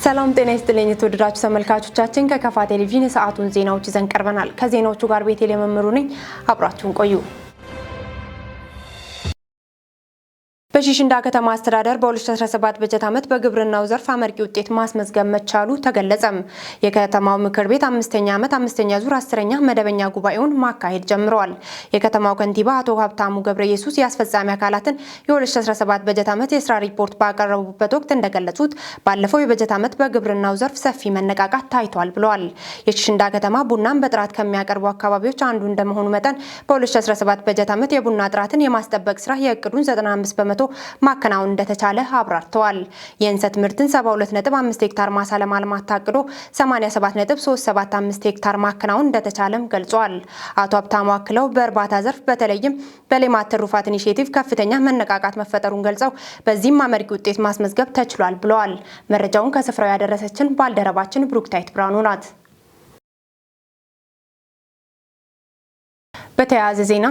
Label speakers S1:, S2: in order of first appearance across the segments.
S1: ሰላም ጤና ይስጥልኝ የተወደዳችሁ ተመልካቾቻችን፣ ከከፋ ቴሌቪዥን የሰዓቱን ዜናዎች ይዘን ቀርበናል። ከዜናዎቹ ጋር ቤቴል የመምሩ ነኝ። አብራችሁን ቆዩ። በሺሽንዳ ከተማ አስተዳደር በ2017 በጀት ዓመት በግብርናው ዘርፍ አመርቂ ውጤት ማስመዝገብ መቻሉ ተገለጸም። የከተማው ምክር ቤት አምስተኛ ዓመት አምስተኛ ዙር 10ኛ መደበኛ ጉባኤውን ማካሄድ ጀምረዋል። የከተማው ከንቲባ አቶ ሀብታሙ ገብረ ኢየሱስ የአስፈጻሚ አካላትን የ2017 በጀት ዓመት የስራ ሪፖርት ባቀረቡበት ወቅት እንደገለጹት፣ ባለፈው የበጀት ዓመት በግብርናው ዘርፍ ሰፊ መነቃቃት ታይቷል ብለዋል። የሺሽንዳ ከተማ ቡናን በጥራት ከሚያቀርቡ አካባቢዎች አንዱ እንደመሆኑ መጠን በ2017 በጀት ዓመት የቡና ጥራትን የማስጠበቅ ስራ የእቅዱን 95% ማከናወን እንደተቻለ አብራርተዋል። የእንሰት ምርትን 72.5 ሄክታር ማሳ ለማልማት ታቅዶ 87.375 ሄክታር ማከናወን እንደተቻለም ገልጿል። አቶ ሀብታሙ አክለው በእርባታ ዘርፍ በተለይም በሌማት ትሩፋት ኢኒሼቲቭ ከፍተኛ መነቃቃት መፈጠሩን ገልጸው፣ በዚህም አመርቂ ውጤት ማስመዝገብ ተችሏል ብለዋል። መረጃውን ከስፍራው ያደረሰችን ባልደረባችን ብሩክታይት ብርሃኑ ናት። በተያያዘ ዜና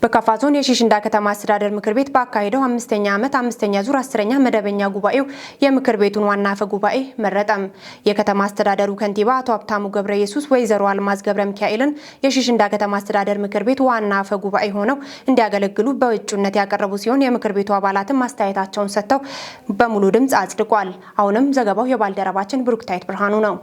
S1: በካፋ ዞን የሺሽንዳ ከተማ አስተዳደር ምክር ቤት ባካሄደው አምስተኛ ዓመት አምስተኛ ዙር 10ኛ መደበኛ ጉባኤው የምክር ቤቱን ዋና አፈ ጉባኤ መረጠም። የከተማ አስተዳደሩ ከንቲባ አቶ ሀብታሙ ገብረ ኢየሱስ ወይዘሮ አልማዝ ገብረ ሚካኤልን የሺሽንዳ ከተማ አስተዳደር ምክር ቤት ዋና አፈ ጉባኤ ሆነው እንዲያገለግሉ በእጩነት ያቀረቡ ሲሆን፣ የምክር ቤቱ አባላትም አስተያየታቸውን ሰጥተው በሙሉ ድምፅ አጽድቋል። አሁንም ዘገባው የባልደረባችን ብሩክታይት ብርሃኑ ነው።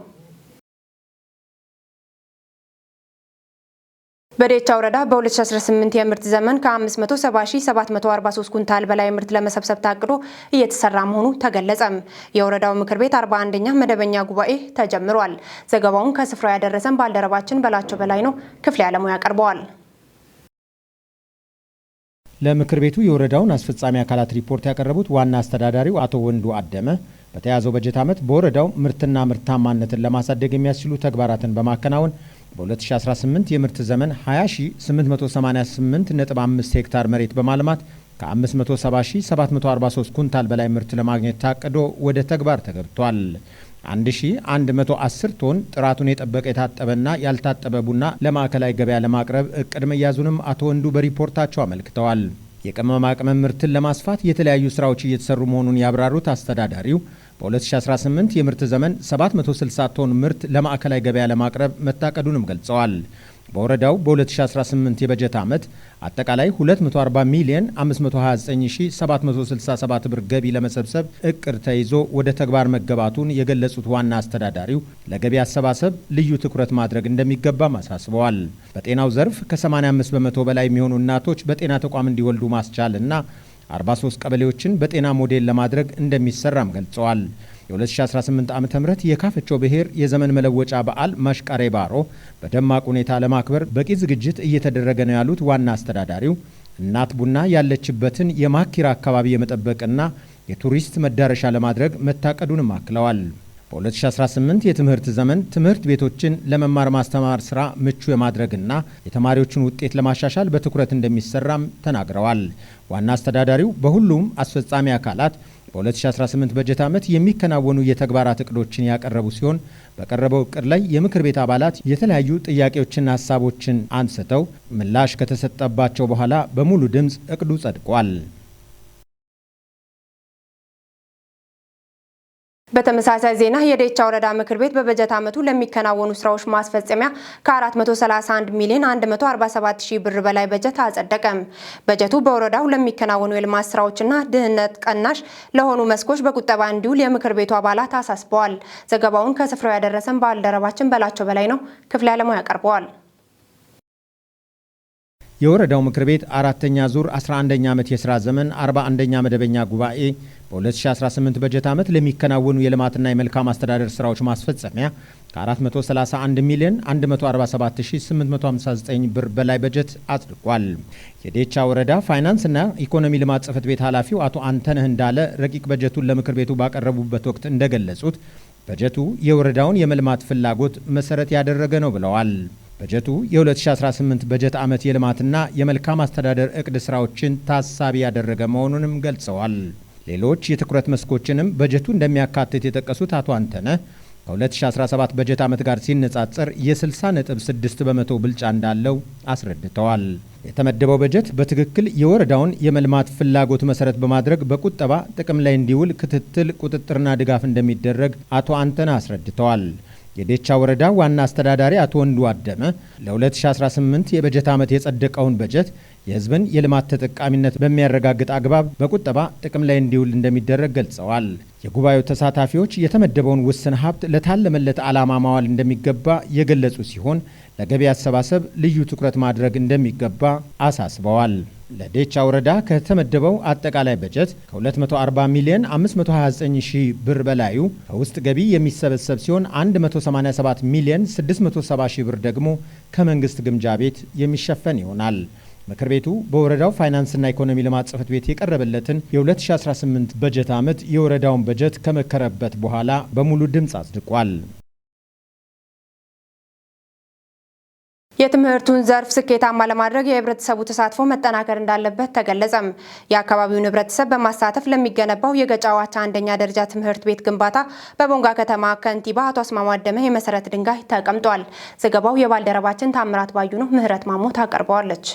S1: በዴቻ ወረዳ በ2018 የምርት ዘመን ከ570,743 ኩንታል በላይ ምርት ለመሰብሰብ ታቅዶ እየተሰራ መሆኑ ተገለጸም። የወረዳው ምክር ቤት 41ኛ መደበኛ ጉባኤ ተጀምሯል። ዘገባውን ከስፍራው ያደረሰን ባልደረባችን በላቸው በላይ ነው። ክፍሌ አለሙ ያቀርበዋል።
S2: ለምክር ቤቱ የወረዳውን አስፈጻሚ አካላት ሪፖርት ያቀረቡት ዋና አስተዳዳሪው አቶ ወንዱ አደመ፣ በተያዘው በጀት ዓመት በወረዳው ምርትና ምርታማነትን ለማሳደግ የሚያስችሉ ተግባራትን በማከናወን በ2018 የምርት ዘመን 20888.5 ሄክታር መሬት በማልማት ከ570743 ኩንታል በላይ ምርት ለማግኘት ታቅዶ ወደ ተግባር ተገብቷል። 1110 ቶን ጥራቱን የጠበቀ የታጠበና ያልታጠበ ቡና ለማዕከላዊ ገበያ ለማቅረብ እቅድ መያዙንም አቶ ወንዱ በሪፖርታቸው አመልክተዋል። የቅመማ ቅመም ምርትን ለማስፋት የተለያዩ ስራዎች እየተሰሩ መሆኑን ያብራሩት አስተዳዳሪው፣ በ2018 የምርት ዘመን 760 ቶን ምርት ለማዕከላዊ ገበያ ለማቅረብ መታቀዱንም ገልጸዋል። በወረዳው በ2018 የበጀት ዓመት አጠቃላይ 240 ሚሊዮን 529767 ብር ገቢ ለመሰብሰብ እቅድ ተይዞ ወደ ተግባር መገባቱን የገለጹት ዋና አስተዳዳሪው፣ ለገቢ አሰባሰብ ልዩ ትኩረት ማድረግ እንደሚገባም አሳስበዋል። በጤናው ዘርፍ ከ85% በላይ የሚሆኑ እናቶች በጤና ተቋም እንዲወልዱ ማስቻል እና 43 ቀበሌዎችን በጤና ሞዴል ለማድረግ እንደሚሰራም ገልጸዋል። የ2018 ዓ ም የካፈቾ ብሔር የዘመን መለወጫ በዓል ማሽቃሬ ባሮ በደማቅ ሁኔታ ለማክበር በቂ ዝግጅት እየተደረገ ነው ያሉት ዋና አስተዳዳሪው፣ እናት ቡና ያለችበትን የማኪራ አካባቢ የመጠበቅና የቱሪስት መዳረሻ ለማድረግ መታቀዱንም አክለዋል። በ2018 የትምህርት ዘመን ትምህርት ቤቶችን ለመማር ማስተማር ስራ ምቹ የማድረግና የተማሪዎችን ውጤት ለማሻሻል በትኩረት እንደሚሰራም ተናግረዋል። ዋና አስተዳዳሪው በሁሉም አስፈጻሚ አካላት በ2018 በጀት ዓመት የሚከናወኑ የተግባራት እቅዶችን ያቀረቡ ሲሆን፣ በቀረበው እቅድ ላይ የምክር ቤት አባላት የተለያዩ ጥያቄዎችና ሀሳቦችን አንስተው ምላሽ ከተሰጠባቸው በኋላ በሙሉ ድምፅ እቅዱ ጸድቋል።
S1: በተመሳሳይ ዜና የዴቻ ወረዳ ምክር ቤት በበጀት ዓመቱ ለሚከናወኑ ስራዎች ማስፈጸሚያ ከ431 ሚሊዮን 147 ሺህ ብር በላይ በጀት አጸደቀም። በጀቱ በወረዳው ለሚከናወኑ የልማት ስራዎችና ድህነት ቀናሽ ለሆኑ መስኮች በቁጠባ እንዲውል የምክር ቤቱ አባላት አሳስበዋል። ዘገባውን ከስፍራው ያደረሰን ባልደረባችን በላቸው በላይ ነው። ክፍሌ አለሙ ያቀርበዋል።
S2: የወረዳው ምክር ቤት አራተኛ ዙር 11ኛ ዓመት የሥራ ዘመን 41ኛ መደበኛ ጉባኤ በ2018 በጀት ዓመት ለሚከናወኑ የልማትና የመልካም አስተዳደር ስራዎች ማስፈጸሚያ ከ431 ሚሊዮን 147859 ብር በላይ በጀት አጽድቋል። የዴቻ ወረዳ ፋይናንስና ኢኮኖሚ ልማት ጽሕፈት ቤት ኃላፊው አቶ አንተነህ እንዳለ ረቂቅ በጀቱን ለምክር ቤቱ ባቀረቡበት ወቅት እንደገለጹት፣ በጀቱ የወረዳውን የመልማት ፍላጎት መሰረት ያደረገ ነው ብለዋል። በጀቱ የ2018 በጀት ዓመት የልማትና የመልካም አስተዳደር እቅድ ስራዎችን ታሳቢ ያደረገ መሆኑንም ገልጸዋል። ሌሎች የትኩረት መስኮችንም በጀቱ እንደሚያካትት የጠቀሱት አቶ አንተነህ፣ ከ2017 በጀት ዓመት ጋር ሲነጻጸር የ60.6% ብልጫ እንዳለው አስረድተዋል። የተመደበው በጀት በትክክል የወረዳውን የመልማት ፍላጎት መሰረት በማድረግ በቁጠባ ጥቅም ላይ እንዲውል ክትትል፣ ቁጥጥርና ድጋፍ እንደሚደረግ አቶ አንተነህ አስረድተዋል። የዴቻ ወረዳ ዋና አስተዳዳሪ አቶ ወንዱ አደመ ለ2018 የበጀት ዓመት የጸደቀውን በጀት የሕዝብን የልማት ተጠቃሚነት በሚያረጋግጥ አግባብ በቁጠባ ጥቅም ላይ እንዲውል እንደሚደረግ ገልጸዋል። የጉባኤው ተሳታፊዎች የተመደበውን ውስን ሀብት ለታለመለት ዓላማ ማዋል እንደሚገባ የገለጹ ሲሆን ለገቢ አሰባሰብ ልዩ ትኩረት ማድረግ እንደሚገባ አሳስበዋል። ለዴቻ ወረዳ ከተመደበው አጠቃላይ በጀት ከ240 ሚሊዮን 529 ሺህ ብር በላዩ ከውስጥ ገቢ የሚሰበሰብ ሲሆን 187 ሚሊዮን 670 ሺህ ብር ደግሞ ከመንግስት ግምጃ ቤት የሚሸፈን ይሆናል። ምክር ቤቱ በወረዳው ፋይናንስና ኢኮኖሚ ልማት ጽሕፈት ቤት የቀረበለትን የ2018 በጀት ዓመት የወረዳውን በጀት ከመከረበት በኋላ በሙሉ ድምፅ አጽድቋል።
S1: የትምህርቱን ዘርፍ ስኬታማ ለማድረግ የህብረተሰቡ ተሳትፎ መጠናከር እንዳለበት ተገለጸም። የአካባቢውን ህብረተሰብ በማሳተፍ ለሚገነባው የገጫ ዋቻ አንደኛ ደረጃ ትምህርት ቤት ግንባታ በቦንጋ ከተማ ከንቲባ አቶ አስማማው አደመ የመሰረት ድንጋይ ተቀምጧል። ዘገባው የባልደረባችን ታምራት ባዩ ነው። ምህረት ማሞ ታቀርበዋለች።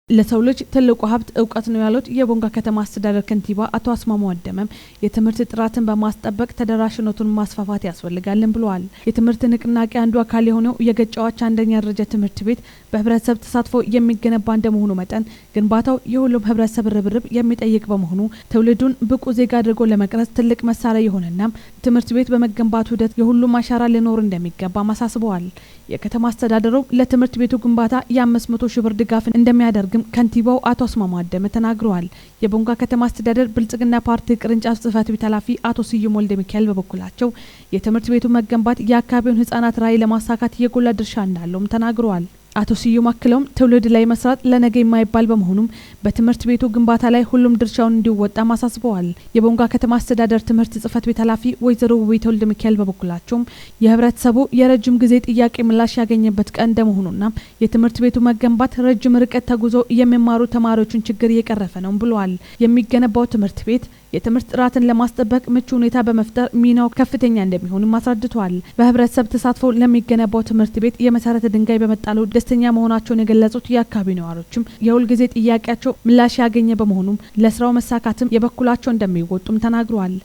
S3: ለሰው ልጅ ትልቁ ሀብት እውቀት ነው ያሉት የቦንጋ ከተማ አስተዳደር ከንቲባ አቶ አስማማው አደመም የትምህርት ጥራትን በማስጠበቅ ተደራሽነቱን ማስፋፋት ያስፈልጋልን ብለዋል። የትምህርት ንቅናቄ አንዱ አካል የሆነው የገጫ ዋቻ አንደኛ ደረጃ ትምህርት ቤት በህብረተሰብ ተሳትፎ የሚገነባ እንደመሆኑ መጠን ግንባታው የሁሉም ህብረተሰብ ርብርብ የሚጠይቅ በመሆኑ ትውልዱን ብቁ ዜጋ አድርጎ ለመቅረጽ ትልቅ መሳሪያ የሆነና ትምህርት ቤት በመገንባቱ ሂደት የሁሉም አሻራ ሊኖር እንደሚገባ አሳስበዋል። የከተማ አስተዳደሩ ለትምህርት ቤቱ ግንባታ የ500 ሺህ ብር ድጋፍ እንደሚያደርግ ከንቲባው አቶ አስማማው አደመ ተናግረዋል። የቦንጋ ከተማ አስተዳደር ብልጽግና ፓርቲ ቅርንጫፍ ጽህፈት ቤት ኃላፊ አቶ ስዩም ወልደ ሚካኤል በበኩላቸው የትምህርት ቤቱ መገንባት የአካባቢውን ህጻናት ራዕይ ለማሳካት የጎላ ድርሻ እንዳለውም ተናግረዋል። አቶ ስዩም አክለውም ትውልድ ላይ መስራት ለነገ የማይባል በመሆኑም በትምህርት ቤቱ ግንባታ ላይ ሁሉም ድርሻውን እንዲወጣም አሳስበዋል። የቦንጋ ከተማ አስተዳደር ትምህርት ጽህፈት ቤት ኃላፊ ወይዘሮ ውቤት ወልደ ሚካኤል በበኩላቸውም የህብረተሰቡ የረጅም ጊዜ ጥያቄ ምላሽ ያገኘበት ቀን እንደመሆኑና የትምህርት ቤቱ መገንባት ረጅም ርቀት ተጉዞ የሚማሩ ተማሪዎችን ችግር እየቀረፈ ነው ብለዋል። የሚገነባው ትምህርት ቤት የትምህርት ጥራትን ለማስጠበቅ ምቹ ሁኔታ በመፍጠር ሚናው ከፍተኛ እንደሚሆንም አስረድተዋል። በህብረተሰብ ተሳትፎ ለሚገነባው ትምህርት ቤት የመሰረተ ድንጋይ በመጣሉ ደስተኛ መሆናቸውን የገለጹት የአካባቢ ነዋሪዎችም የሁልጊዜ ጥያቄያቸው ምላሽ ያገኘ በመሆኑም ለስራው መሳካትም የበኩላቸው እንደሚወጡም ተናግረዋል።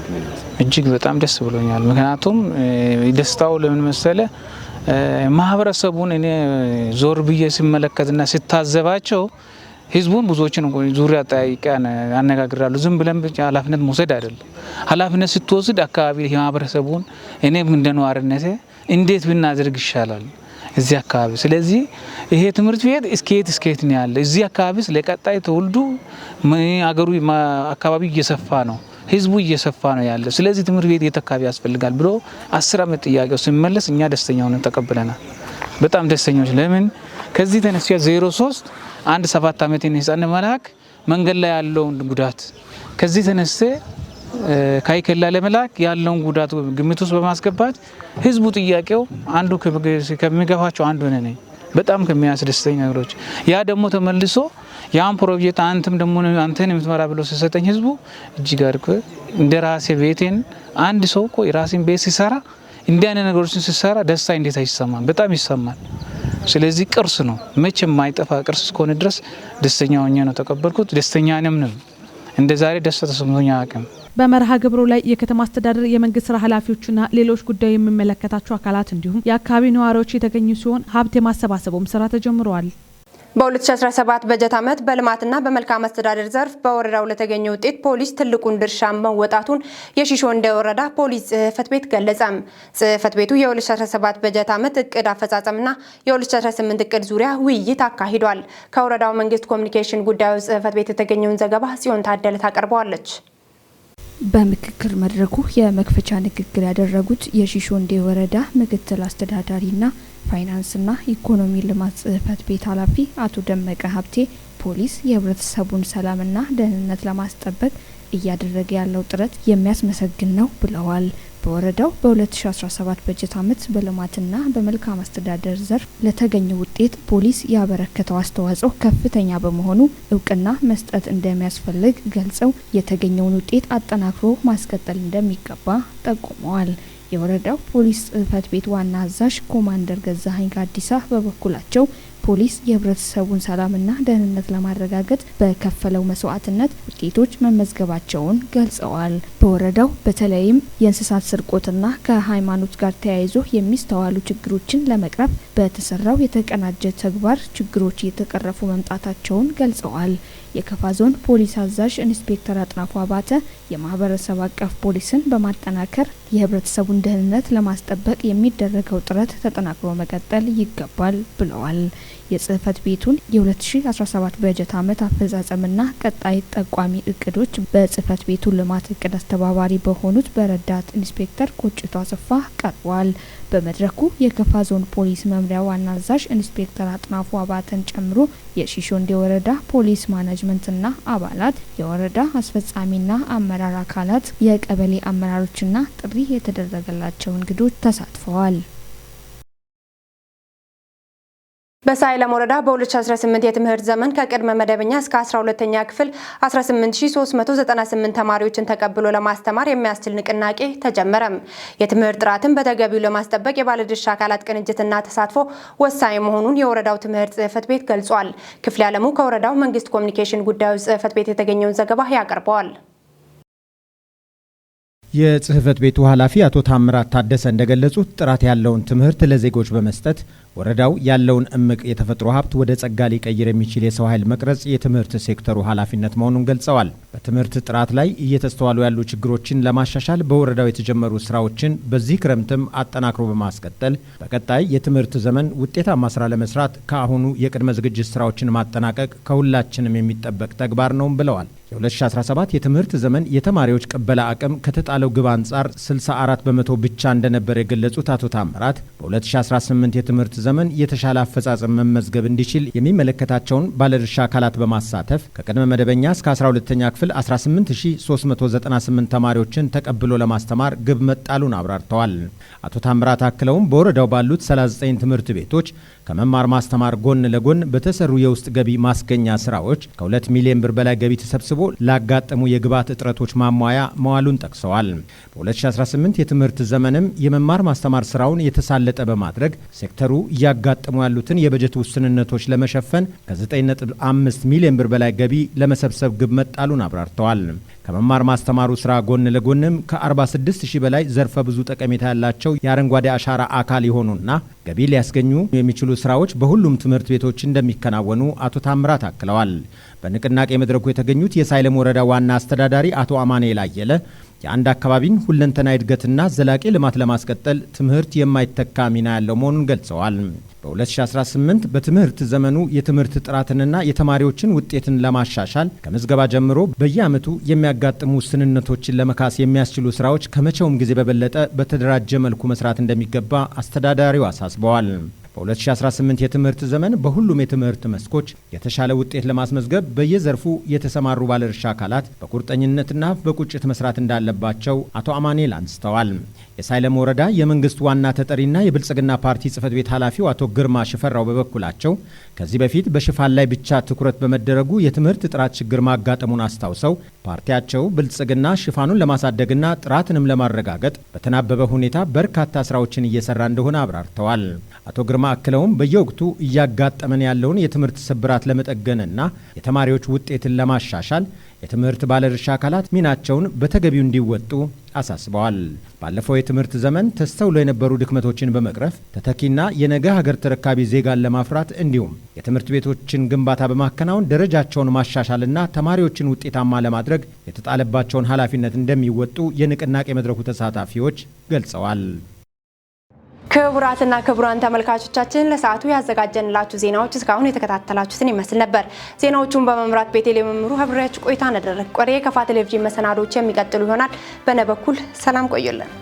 S4: እጅግ በጣም ደስ ብሎኛል። ምክንያቱም ደስታው ለምን መሰለ፣ ማህበረሰቡን እኔ ዞር ብዬ ሲመለከትና ሲታዘባቸው ህዝቡን ብዙዎችን ዙሪያ ጠያይቄ አነጋግራለሁ። ዝም ብለን ብቻ ኃላፊነት መውሰድ አይደለም። ኃላፊነት ስትወስድ አካባቢ የማህበረሰቡን እኔም እንደ ነዋሪነቴ እንዴት ብናደርግ ይሻላል እዚህ አካባቢ። ስለዚህ ይሄ ትምህርት ቤት እስከየት እስከየት ነው ያለ እዚህ አካባቢ ለቀጣይ ትውልዱ አገሩ አካባቢ እየሰፋ ነው፣ ህዝቡ እየሰፋ ነው ያለ። ስለዚህ ትምህርት ቤት የት አካባቢ ያስፈልጋል ብሎ 10 ዓመት ጥያቄው ሲመለስ እኛ ደስተኛ ሆነን ተቀብለናል። በጣም ደስተኞች። ለምን ከዚህ ተነስቼ 03 አንድ 7 ዓመት ህፃን መላክ መንገድ ላይ ያለውን ጉዳት ከዚህ ተነስቼ ካይከላ ለመላክ ያለውን ጉዳት ግምት ውስጥ በማስገባት ህዝቡ ጥያቄው አንዱ ከሚገፋቸው አንዱ ነኝ። በጣም ከሚያስደስተኝ ነገሮች ያ ደግሞ ተመልሶ ያን ፕሮጀክት አንተም ደግሞ አንተን የምትመራ ብሎ ሲሰጠኝ ህዝቡ እጅግ አድርጎ እንደ ራሴ ቤቴን አንድ ሰው እኮ የራሴን ቤት ሲሰራ እንዲህ አይነት ነገሮችን ሲሰራ ደስታ እንዴት አይሰማም? በጣም ይሰማል። ስለዚህ ቅርስ ነው፣ መቼም የማይጠፋ ቅርስ እስከሆነ ድረስ ደስተኛ ሆኜ ነው ተቀበልኩት። ደስተኛ ነኝ። እንደ ዛሬ ደስታ ተሰምቶኝ አያውቅም።
S3: በመርሃ ግብሩ ላይ የከተማ አስተዳደር የመንግስት ስራ ኃላፊዎችና ሌሎች ጉዳዩ የሚመለከታቸው አካላት እንዲሁም የአካባቢ ነዋሪዎች የተገኙ ሲሆን ሀብት የማሰባሰቡም ስራ ተጀምሯል።
S1: በ2017 በጀት ዓመት በልማትና በመልካም አስተዳደር ዘርፍ በወረዳው ለተገኘ ውጤት ፖሊስ ትልቁን ድርሻ መወጣቱን የሺሾንዴ ወረዳ ፖሊስ ጽሕፈት ቤት ገለጸም። ጽሕፈት ቤቱ የ2017 በጀት ዓመት እቅድ አፈጻጸምና የ2018 እቅድ ዙሪያ ውይይት አካሂዷል። ከወረዳው መንግስት ኮሚኒኬሽን ጉዳዮች ጽሕፈት ቤት የተገኘውን ዘገባ ጽዮን ታደለ ታቀርበዋለች።
S5: በምክክር መድረኩ የመክፈቻ ንግግር ያደረጉት የሺሾንዴ ወረዳ ምክትል አስተዳዳሪና ፋይናንስና ኢኮኖሚ ልማት ጽሕፈት ቤት ኃላፊ አቶ ደመቀ ሀብቴ ፖሊስ የህብረተሰቡን ሰላምና ደህንነት ለማስጠበቅ እያደረገ ያለው ጥረት የሚያስመሰግን ነው ብለዋል። በወረዳው በ2017 በጀት ዓመት በልማትና በመልካም አስተዳደር ዘርፍ ለተገኘ ውጤት ፖሊስ ያበረከተው አስተዋጽኦ ከፍተኛ በመሆኑ እውቅና መስጠት እንደሚያስፈልግ ገልጸው የተገኘውን ውጤት አጠናክሮ ማስቀጠል እንደሚገባ ጠቁመዋል። የወረዳው ፖሊስ ጽሕፈት ቤት ዋና አዛዥ ኮማንደር ገዛኸኝ ጋዲሳ በበኩላቸው ፖሊስ የህብረተሰቡን ሰላምና ደህንነት ለማረጋገጥ በከፈለው መስዋዕትነት ውጤቶች መመዝገባቸውን ገልጸዋል። በወረዳው በተለይም የእንስሳት ስርቆትና ከሃይማኖት ጋር ተያይዞ የሚስተዋሉ ችግሮችን ለመቅረፍ በተሰራው የተቀናጀ ተግባር ችግሮች እየተቀረፉ መምጣታቸውን ገልጸዋል። የከፋ ዞን ፖሊስ አዛዥ ኢንስፔክተር አጥናፉ አባተ የማህበረሰብ አቀፍ ፖሊስን በማጠናከር የህብረተሰቡን ደህንነት ለማስጠበቅ የሚደረገው ጥረት ተጠናክሮ መቀጠል ይገባል ብለዋል። የጽህፈት ቤቱን የ2017 በጀት ዓመት አፈጻጸምና ቀጣይ ጠቋሚ እቅዶች በጽህፈት ቤቱ ልማት እቅድ አስተባባሪ በሆኑት በረዳት ኢንስፔክተር ቆጭቶ አሰፋ ቀርቧል። በመድረኩ የከፋ ዞን ፖሊስ መምሪያ ዋና አዛዥ ኢንስፔክተር አጥናፉ አባተን ጨምሮ የሺሾንዴ ወረዳ ፖሊስ ማኔጅመንትና አባላት፣ የወረዳ አስፈጻሚና አመራር አካላት፣ የቀበሌ አመራሮችና ጥሪ የተደረገላቸው እንግዶች ተሳትፈዋል።
S1: በሳይለም ወረዳ በ2018 የትምህርት ዘመን ከቅድመ መደበኛ እስከ 12ኛ ክፍል 18398 ተማሪዎችን ተቀብሎ ለማስተማር የሚያስችል ንቅናቄ ተጀመረም። የትምህርት ጥራትን በተገቢው ለማስጠበቅ የባለድርሻ አካላት ቅንጅትና ተሳትፎ ወሳኝ መሆኑን የወረዳው ትምህርት ጽሕፈት ቤት ገልጿል። ክፍሌ አለሙ ከወረዳው መንግስት ኮሚኒኬሽን ጉዳዮች ጽሕፈት ቤት የተገኘውን ዘገባ ያቀርበዋል።
S2: የጽህፈት ቤቱ ኃላፊ አቶ ታምራት ታደሰ እንደገለጹት ጥራት ያለውን ትምህርት ለዜጎች በመስጠት ወረዳው ያለውን እምቅ የተፈጥሮ ሀብት ወደ ጸጋ ሊቀይር የሚችል የሰው ኃይል መቅረጽ የትምህርት ሴክተሩ ኃላፊነት መሆኑን ገልጸዋል። በትምህርት ጥራት ላይ እየተስተዋሉ ያሉ ችግሮችን ለማሻሻል በወረዳው የተጀመሩ ስራዎችን በዚህ ክረምትም አጠናክሮ በማስቀጠል በቀጣይ የትምህርት ዘመን ውጤታማ ስራ ለመስራት ከአሁኑ የቅድመ ዝግጅት ስራዎችን ማጠናቀቅ ከሁላችንም የሚጠበቅ ተግባር ነው ብለዋል። የ2017 የትምህርት ዘመን የተማሪዎች ቅበላ አቅም ከተጣለው ግብ አንጻር 64% ብቻ እንደነበር የገለጹት አቶ ታምራት በ2018 የትምህርት ዘመን የተሻለ አፈጻጸም መመዝገብ እንዲችል የሚመለከታቸውን ባለድርሻ አካላት በማሳተፍ ከቅድመ መደበኛ እስከ 12ኛ ክፍል 18398 ተማሪዎችን ተቀብሎ ለማስተማር ግብ መጣሉን አብራርተዋል። አቶ ታምራት አክለውም በወረዳው ባሉት 39 ትምህርት ቤቶች ከመማር ማስተማር ጎን ለጎን በተሰሩ የውስጥ ገቢ ማስገኛ ስራዎች ከ2 ሚሊዮን ብር በላይ ገቢ ተሰብስቦ ላጋጠሙ የግብዓት እጥረቶች ማሟያ መዋሉን ጠቅሰዋል። በ2018 የትምህርት ዘመንም የመማር ማስተማር ስራውን የተሳለጠ በማድረግ ሴክተሩ እያጋጠሙ ያሉትን የበጀት ውስንነቶች ለመሸፈን ከ9.5 ሚሊዮን ብር በላይ ገቢ ለመሰብሰብ ግብ መጣሉን አብራርተዋል። ከመማር ማስተማሩ ስራ ጎን ለጎንም ከ46,000 በላይ ዘርፈ ብዙ ጠቀሜታ ያላቸው የአረንጓዴ አሻራ አካል የሆኑና ገቢ ሊያስገኙ የሚችሉ ስራዎች በሁሉም ትምህርት ቤቶች እንደሚከናወኑ አቶ ታምራት አክለዋል። በንቅናቄ መድረኩ የተገኙት የሳይለም ወረዳ ዋና አስተዳዳሪ አቶ አማኑኤል አየለ የአንድ አካባቢን ሁለንተናዊ እድገትና ዘላቂ ልማት ለማስቀጠል ትምህርት የማይተካ ሚና ያለው መሆኑን ገልጸዋል። በ2018 በትምህርት ዘመኑ የትምህርት ጥራትንና የተማሪዎችን ውጤትን ለማሻሻል ከምዝገባ ጀምሮ በየዓመቱ የሚያጋጥሙ ውስንነቶችን ለመካስ የሚያስችሉ ስራዎች ከመቼውም ጊዜ በበለጠ በተደራጀ መልኩ መስራት እንደሚገባ አስተዳዳሪው አሳስበዋል። በ2018 የትምህርት ዘመን በሁሉም የትምህርት መስኮች የተሻለ ውጤት ለማስመዝገብ በየዘርፉ የተሰማሩ ባለድርሻ አካላት በቁርጠኝነትና በቁጭት መስራት እንዳለባቸው አቶ አማኑኤል አንስተዋል። የሳይለም ወረዳ የመንግስት ዋና ተጠሪና የብልጽግና ፓርቲ ጽሕፈት ቤት ኃላፊው አቶ ግርማ ሽፈራው በበኩላቸው ከዚህ በፊት በሽፋን ላይ ብቻ ትኩረት በመደረጉ የትምህርት ጥራት ችግር ማጋጠሙን አስታውሰው ፓርቲያቸው ብልጽግና ሽፋኑን ለማሳደግና ጥራትንም ለማረጋገጥ በተናበበ ሁኔታ በርካታ ስራዎችን እየሰራ እንደሆነ አብራርተዋል። አቶ ግርማ አክለውም በየወቅቱ እያጋጠመን ያለውን የትምህርት ስብራት ለመጠገንና የተማሪዎች ውጤትን ለማሻሻል የትምህርት ባለድርሻ አካላት ሚናቸውን በተገቢው እንዲወጡ አሳስበዋል። ባለፈው የትምህርት ዘመን ተስተውሎ የነበሩ ድክመቶችን በመቅረፍ ተተኪና የነገ ሀገር ተረካቢ ዜጋን ለማፍራት እንዲሁም የትምህርት ቤቶችን ግንባታ በማከናወን ደረጃቸውን ማሻሻልና ተማሪዎችን ውጤታማ ለማድረግ የተጣለባቸውን ኃላፊነት እንደሚወጡ የንቅናቄ መድረኩ ተሳታፊዎች ገልጸዋል።
S1: ክቡራትና ክቡራን ተመልካቾቻችን ለሰዓቱ ያዘጋጀንላችሁ ዜናዎች እስካሁን የተከታተላችሁትን ይመስል ነበር። ዜናዎቹን በመምራት ቤቴል የመምሩ አብሬያችሁ ቆይታ አደረግኩ። ቀሪ የከፋ ቴሌቪዥን መሰናዶዎች የሚቀጥሉ ይሆናል። በእኔ በኩል ሰላም ቆዩልን።